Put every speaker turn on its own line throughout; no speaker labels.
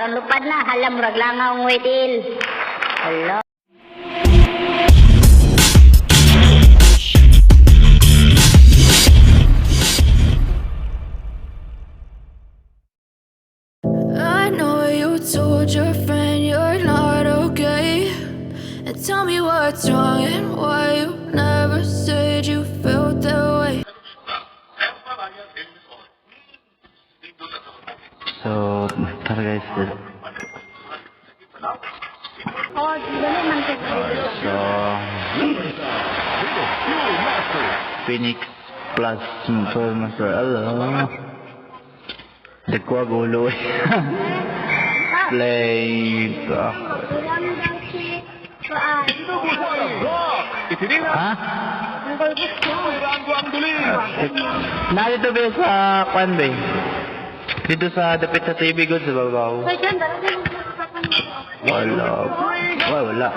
Karon lupad na, hala, murag langaw ang waitil. Hello.
I know you told your friend you're not okay. And tell me what's wrong and why you never said you felt that way.
So, tara guys.
Oh, dali man kay.
So, Phoenix Plus Full Master. Hello. Dagko gulo eh. Play. Ha? Narito ba sa kwan ba eh? Dito sa dapit sa TV good sa babaw. Wala. Wala, wala.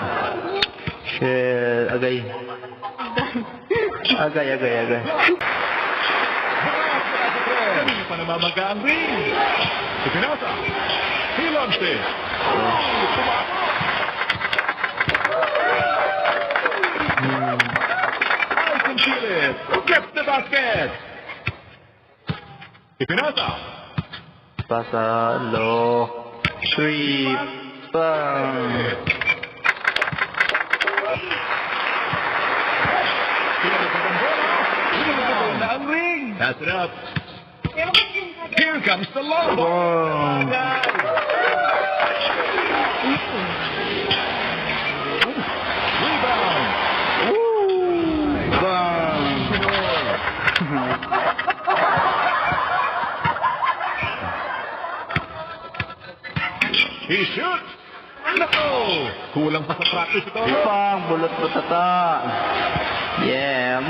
Shit, agay. Agay, agay, agay.
Panamamaga ang ring. Ipinasa. He launched it. I can feel it. Gets the basket. Ipinasa.
Pasa, low. Three, bang.
Pinalapag ang bola. Pinalapag na ang ring. Pass it up. Here comes the long ball.
Bang.
Rebound.
Bang.
He shoots. Nako! Kulang pa sa practice ito.
Bang, bulot patata. Yeah.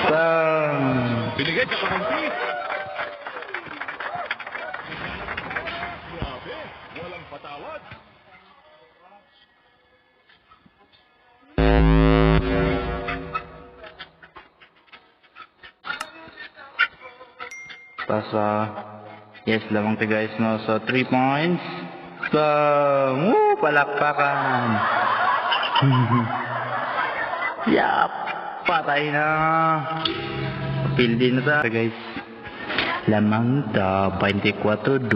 Bang.
Binigay sa kakampi. Grabe, walang patawad.
Pasa. Yes, lamang to guys, no? So, 3 points. Bang! Woo! Palakpakan! Yup! Patay na! Pildi na ta, guys. Lamang ta, 24-12.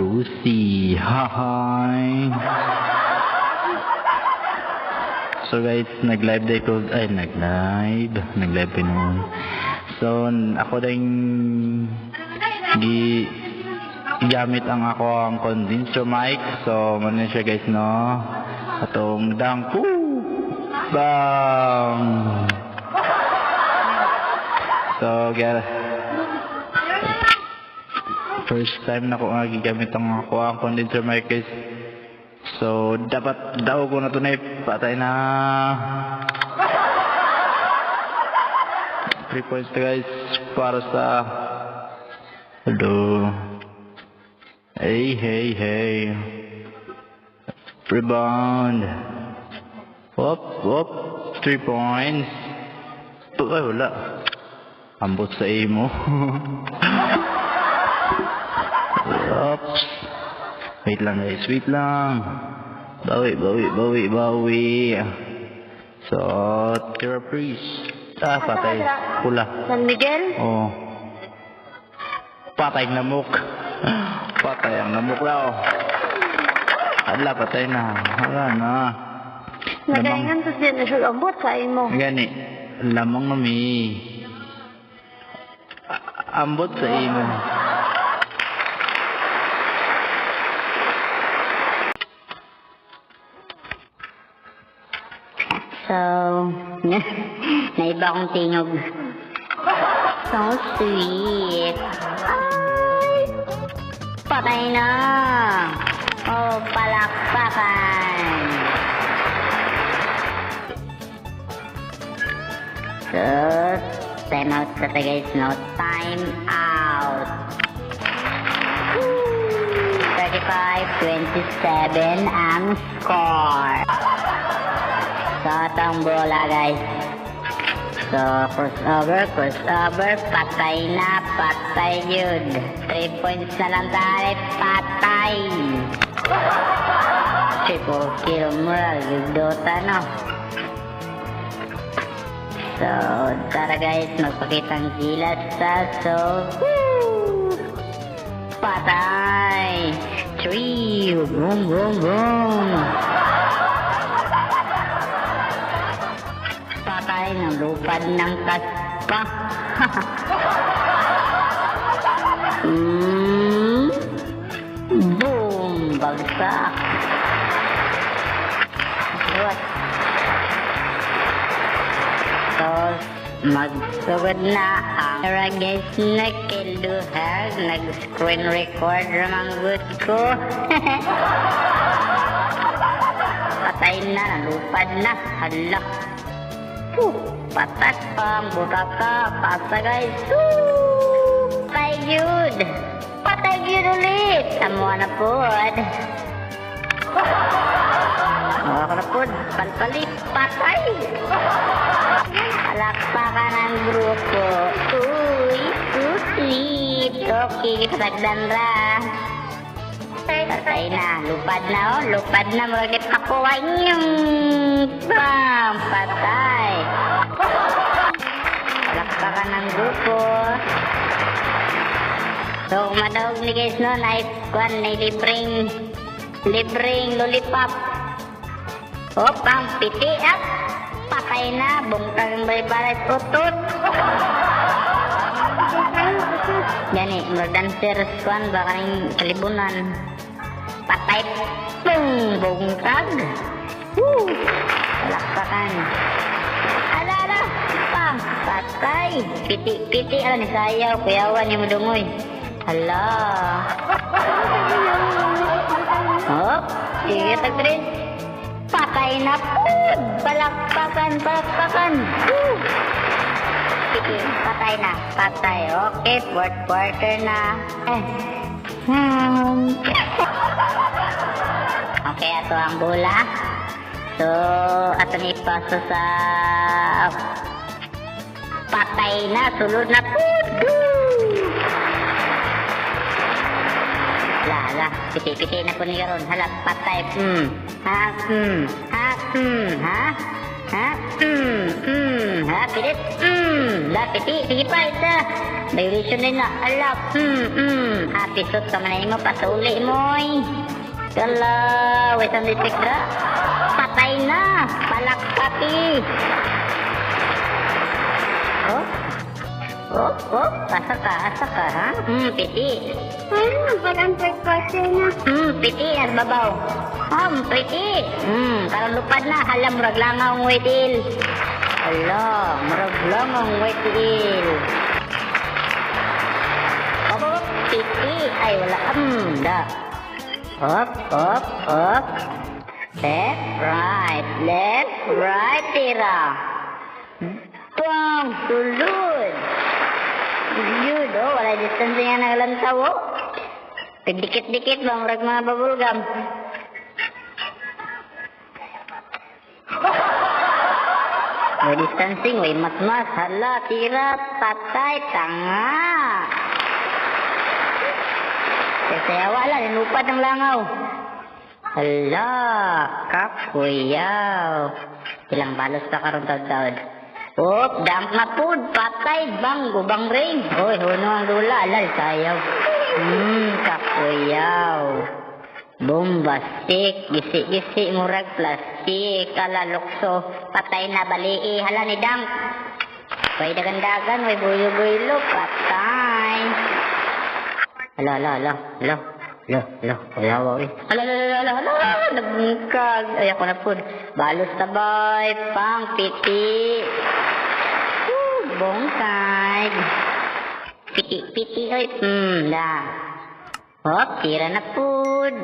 Hahay! So guys, nag-live day ko, ay nag-live, nag-live pa noon. So, ako din gi gamit ang ako ang condenser mic. So, mano siya guys, no? Atong dangku. Bang! So, first time na ko nga gigamit ang ako ang condenser mic guys. So, dapat daw ko na to na patay na. 3 points to guys para sa. Hello. Hey, hey, hey. Rebound. Up, up. 3 points. Ay, wala. Ambot sa imo. Oops. Wait lang guys, wait lang. Bawi, bawi, bawi, bawi. So, Tira Priest. Ah, patay. Pula.
San Miguel?
Oh. Patay ang lamok. Patay ang lamok daw. Ala, patay na. Ala na. Lamang.
Nagaingan sa siya na siya ambot sa imo.
Gani. Lamang na mi. Ambot sa imo.
So, naiba akong tingog. So sweet. Ay! Patay na! Oh, palakpakan! So, time out sa guys, no? Time out. 35-27 ang score. So, atong bola, guys. So, crossover, crossover, patay na, patay yun. 3 points na lang tayo, patay. Kasi 4 kill moral, Dota, no? So, tara guys, magpakitang gilas ta. So, woo! Patay! 3! Boom, boom, boom! Patay ng lupad ng kaspa. Boom! Bagsak! What? So, magsugod na ang era guys na kiluhag. Nag-screen record ramang good ko. Patay na, nalupad na. Hala. Puh, patat pang butata. Pasa guys. Woo! Patay yun. Patay yun ulit. Tamuha na pod. Ako na pod. Palpalit. Patay. Palakpakan ang grupo. Uy, so sweet. Okay, kasagdan ra. Patay na. Lupad na, oh. Lupad na. Murag pakuha niyong. Bam! Patay. Palakpakan ang grupo. So, kung madawag ni guys no, na kuan, na libreng, libreng lollipop. Oh, pang piti up. Patay na. Bungkag ang balay-balay. Utot. Gani, murag dancer kuan ba kaning kalibunan. Patay. Pung! Bungkag. Woo! Palakpakan. Ala, ala! Pang! Patay! Piti, piti. Ala, ni sayaw. Kuyawan ni Mudungoy. Hala. Oh, sige, tagtrin. Patay na po. Palakpakan, palakpakan. Woo! Sige, patay na. Patay. Okay, fourth quarter na. Eh. Okay, ato ang bola. So, ato ni paso sa patay na. Sulod na po. Hala, hala. Piti-piti na po ni karon. Hala, patay. Ha, Ha, Ha? Ha? Ha, pilit. La, piti. Sige pa, isa. Violation din na. Hala, Ha, pisot ka man mo. Pasuli mo, eh. Hala, wait ang litik ra. Patay na. Palakpati. Oh. Oh, oh. Asa ka, asa ka, ha? Piti.
Parang third quarter na.
Piti, at babaw. Piti. Karon lupad na. Hala, murag langaw ang waitil. Hala, murag langaw ang waitil. Op, op, piti. Ay, wala. Da. Up, up, up. Left, right, left, right, tira. Bang! Sulod! Yun, oh, wala distancing nga nagalantaw, oh. Nagdikit-dikit ba, murag mga bubble gum. May distancing, may mas-mas, hala, tira, patay, tanga. Kasi wala, ninupad ng langaw. Hala, kakuyaw. Ilang balos pa karon taon-taon. Op, dunk na food, patay, bang, gubang ring. Oy, huno ang lula, alal, sayaw. Kakuyaw. Bombastic, gisi-gisi, murag plastic, ala, lukso, patay na, balii, hala ni dunk. Way dagandagan, way buyo-buyo, patay. Hala, hala, hala, hala, hala, hala, hala, hala, hala, hala, hala, hala, nagbungkag. Ay, ako na po. Balos tabay, pang, piti. Bongkag. Piti, piti, oy. Da. Hop, tira na po.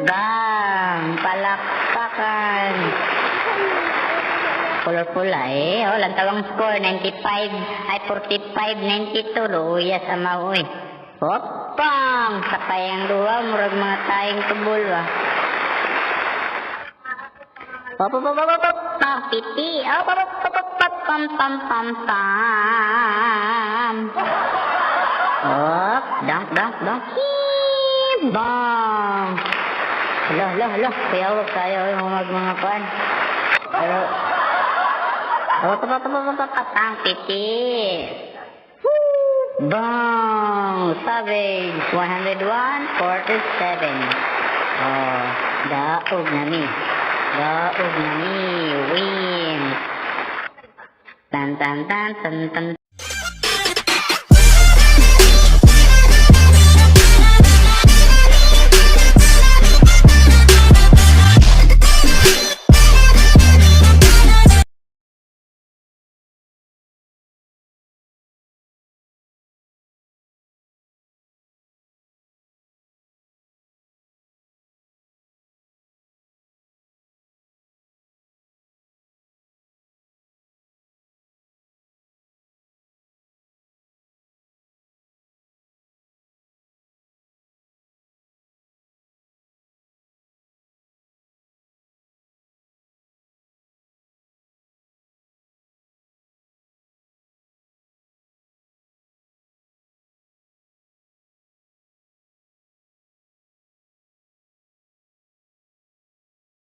Bang, palakpakan. Color pula eh. Oh, lantawang score, 95, ay 45, 92. Luya sa mauy. Hop, pang! Sakay ang duwa, murag mga tayong tubol ba. Hop, hop, hop, hop, hop, pang, piti. Hop, hop, hop, hop, hop, pam, pam, pam, pam. Hop, dunk, dunk, dunk. Hee, bang. Hala, hala, hala. Kuyawag tayo yung mga kuan. Pero, oh, pa, pa, pa, pa, pa, pa, ang piti. Woo! Boom! Savage! 101.47. Oh, daog na mi. Daog na mi. Win! Tan, tan, tan, tan, tan.